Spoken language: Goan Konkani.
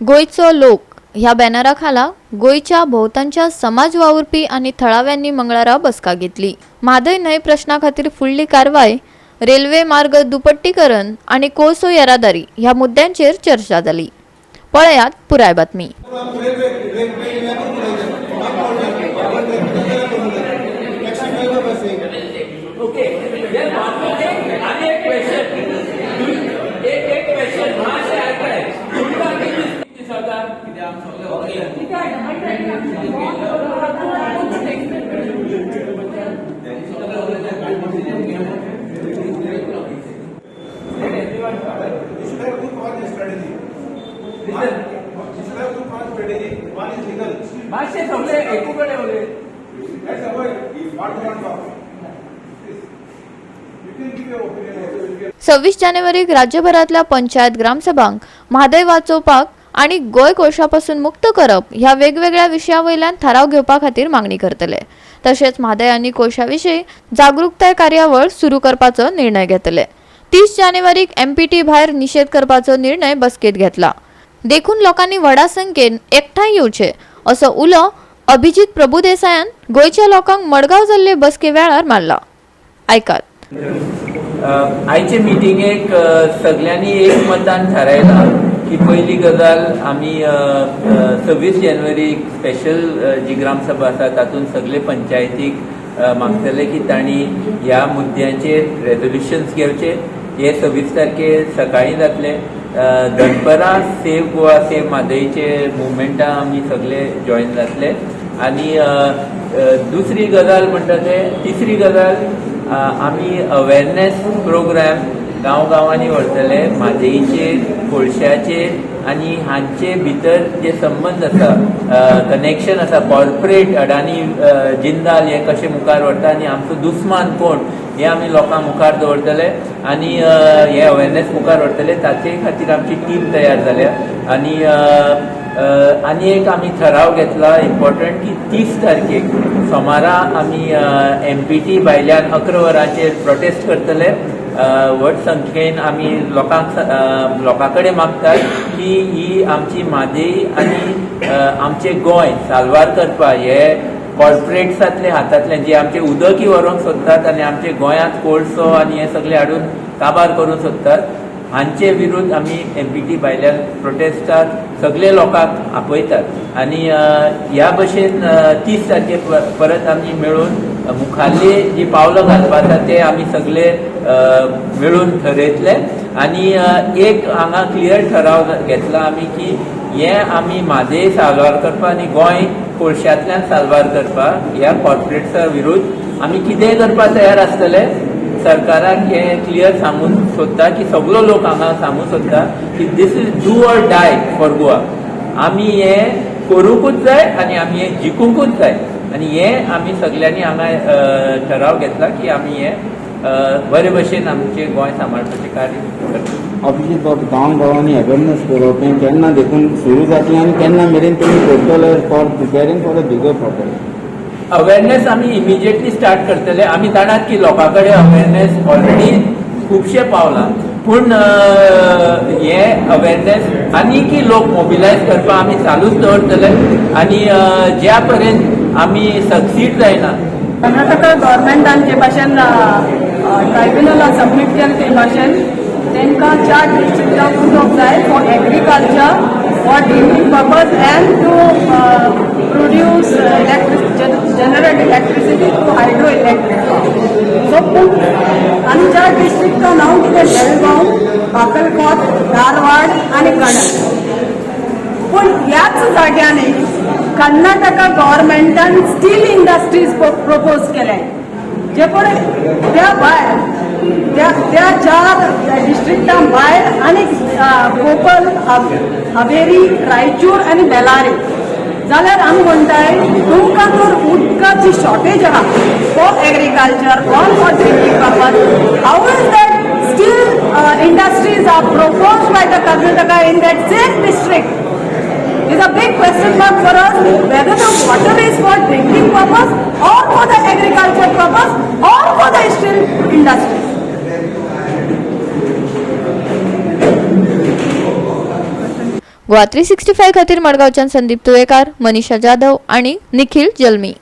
गोंयचो लोक ह्या बॅनरा खाला गोंयच्या भोंवतणच्या समाज वावुरपी आनी थळाव्यांनी मंगळारा बसका घेतली. म्हादय न्हंय प्रश्ना खातीर फुडली कारवाय, रेल्वे मार्ग दुपट्टीकरण आनी कोळसो येरादारी ह्या मुद्द्यांचेर चर्चा जाली. पळयात पुराय बातमी. Okay, then one more thing, आनी एक क्वेश्चन, एक एक क्वेश्चन मातशें आयकय. तुमकां कितें दिसता? You should have two party strategy. Listen. You should have two party strategy. One is legal. मातशें सगळे एकू कडेन उलय. Let's avoid one to one talk. Please. You can give your opinion also. You can 26 जानेवारीक राज्यभरातल्या पंचायत ग्रामसभांक म्हादय वाचोवपाक आनी गोंय कोळशा मुक्त करप ह्या वेगवेगळ्या विशया वयल्यान थाराव घेवपा खातीर मागणी करतले. तशेंच म्हादय आनी कोळशा विशीं जागृताय कार्यावळ सुरू करपाचो निर्णय घेतले. 30 जानेवारीक एमपीटी भायर निशेध करपाचो निर्णय बसकेत घेतला. देखून लोकांनी व्हडा संख्येन एकठांय येवचे असो उलो अभिजीत प्रभुदेसायान गोंयच्या लोकांक मडगांव जाल्ले बसके वेळार मारला. आयकात. आयचे मिटिंगेक सगल्यांनी एक मतान थारायलां की पयली गजाल, आमी 26 जानेवारीक स्पेशल जी ग्रामसभा आसा, तातूंत सगले पंचायतीक मागतले की तांणी ह्या मुद्द्यांचेर रेजोल्युशन्स घेवचे. हे 26 तारखेर सकाळीं जातले. दनपरां सेव गोवा सेव म्हादयचे मुवमेंटा आमी सगले जॉयन जातले. आनी अ, अ, दुसरी गजाल म्हणटा ते, तिसरी गजाल, आमी अवेरनेस प्रोग्राम गांव गांवांनी व्हरतले, म्हादयचेर, कोळशाचेर आनी हांचे भितर जे संबंद आसा, कनेक्शन आसा, कॉर्पोरेट अडानी, जिंदाल हे कशे मुखार व्हरता आनी आमचो दुस्मान कोण हे आमी लोकां मुखार दवरतले आनी हे अवेरनेस मुखार व्हरतले. ताचे खातीर आमची टीम तयार जाल्या. आनी अ, अ, आनी एक आमी ठराव घेतला इम्पॉर्टंट की 30 तारखेक सोमारा आमी एमपीटी भायल्यान 11 वरांचेर प्रोटेस्ट करतले. व्हड संख्येन आमी लोकां कडेन मागतात की ही आमची म्हादय आनी आमचें गोंय साल्वार करपा हे कॉर्पोरेट्सांतले हातांतल्यान, जे आमचे उदकय व्हरूंक सोदतात आनी आमचे गोंयांत कोळसो आनी हे सगळे हाडून काबार करूंक सोदतात, हांचे विरुद्ध आमी एमपीटी भायल्यान प्रोटेस्टाक सगळे लोकांक आपयतात. आनी ह्या भशेन 30 तारखे परत आमी मेळून मुखारली जी पावलां घालपा आसा ते आमी सगळे मेळून ठरयतले. आनी एक हांगा क्लियर ठराव घेतला आमी की हे आमी म्हादय साल्वार करपा आनी गोंय कोळशांतल्यान साल्वार करपा ह्या कॉर्पोरेट्सा विरुद्ध आमी कितेंय करपा तयार आसतले. सरकाराक हे क्लियर सांगून सोदता की सगलो लोक हांगा सांगूंक सोदता की this is do or die for Goa. आमी हे करूंकूच जाय आनी आमी हे जिखूंकूच जाय. आनी हे आमी सगल्यांनी हांगा ठराव घेतला की आमी हे बरे भशेन आमचें गोंय सांबाळपाचें कार्य करतले. अभिजीत बाब, गांव गांवांनी अवेरनेस करप हें केन्ना देखून सुरू जातलें आनी केन्ना मेरेन तुमी करतले for preparing for a bigger protest? Awareness आमी इमिजिएटली स्टार्ट करतले. आमी जाणात की लोकां कडेन अवेरनेस ऑलरेडी खुबशे पावलां, पूण हे अवेरनेस आनीकय लोक मोबिलायज करपाक आमी चालूच दवरतले आनी ज्या पर्यंत आमी सक्सीड जायना. कर्नाटका गव्हर्मेंटान जे भाशेन ट्रायब्युनलाक सबमीट केलें, ते भाशेन तांकां चार डिस्ट्रिक्टांक उदक जाय for agriculture, for drinking purpose and to produce electric, generate electricity through hydro electric. So पूण आनी चार डिस्ट्रिक्टां नांव कितें? बेळगांव, बागलकोट, धारवाड आनी कडक. पूण ह्याच जाग्यांनी कर्नाटका गव्हर्मेंटान स्टील इंडस्ट्रीज प्रपोज केले, जे पण त्या भायर, त्या त्या चार डिस्ट्रिक्टां भायर आनी कोपल, हावेरी, रायचूर आनी बेलारी. जाल्यार आमी म्हणटाय, तुमकां जर उदकाची शॉर्टेज आहा for agriculture or for drinking purpose, how is that steel industries are proposed by the Karnataka in that same district? Is a big question mark for us, whether the water is for drinking purpose or for the agriculture purpose or for the steel industries. Goa 365 खातीर मडगांवच्यान संदीप तुयेकार, मनीषा जाधव आनी निखिल जल्मी.